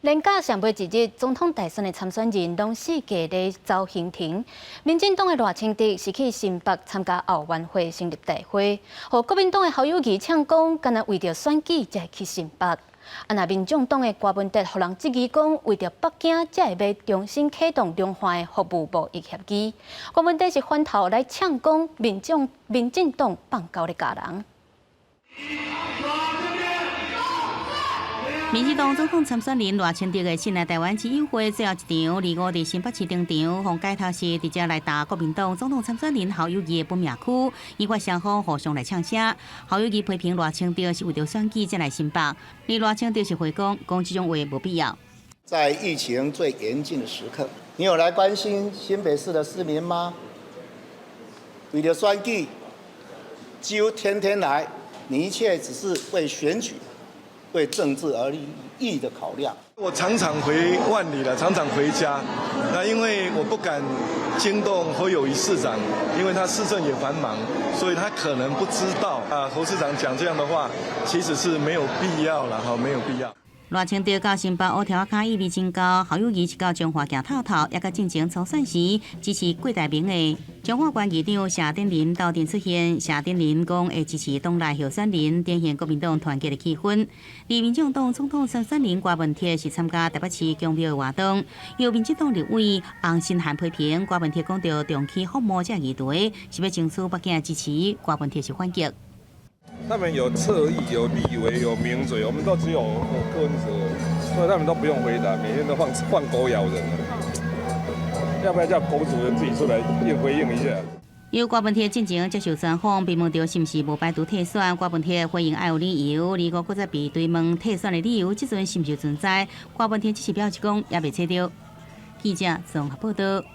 連假上尾一日，總統大選的參選人攏四界咧走行程。民進黨的賴清德是去新北參加後援會成立大會，予國民黨的侯友宜嗆講，敢若為著選舉才會去新北。啊，若民眾黨的柯文哲予人質疑講，為著北京才會欲重新啟動兩岸的服務貿易協議。柯文哲是反頭來嗆講，民進黨放狗咧咬人。民進黨總統參選人賴清德的信賴台灣之友會最後一場，二五佇新北市登場，予街頭是直接來打國民黨總統參選人侯友宜的本命區，引發雙方互相來嗆聲。侯友宜批評賴清德是為著選舉才來新北，而賴清德是回講，講這種話無必要。在疫情最嚴峻的時刻，你有來關心新北市的市民嗎？為了選舉，幾乎天天來，你一切只是為選舉，為政治而利益的考量。我常常回萬里了，常常回家。那因為我不敢驚動侯友宜市長，因為他市政也繁忙，所以他可能不知道啊。侯市長講這樣的話，其實是沒有必要了，哈，沒有必要。賴清德到新北烏條仔跤意味真高，侯友宜是到彰化行透透，也佮進前初選時支持郭台銘的彰化縣議長謝頂麟鬥陣出現。謝頂麟講會支持黨內候選人，展現國民黨團結的氣氛。而民進黨總統參選人柯文哲是參加台北市宮廟的活動，由民進黨立委洪申翰批評柯文哲講著重啟服貿這議題，是欲爭取北京支持，柯文哲是反擊。他們有側翼、有立委、有名嘴，我們都只有柯文哲，所以他們都不用回答，每天都放放狗咬人。要不要叫狗主人自己出來應回應一下？由柯文哲進前接受專訪，被問著是毋是無排除退選，柯文哲回應愛有理由，而閣再被追問退選的理由，這陣是毋是存在？柯文哲只是表示講，猶未揣著。記者綜合報道。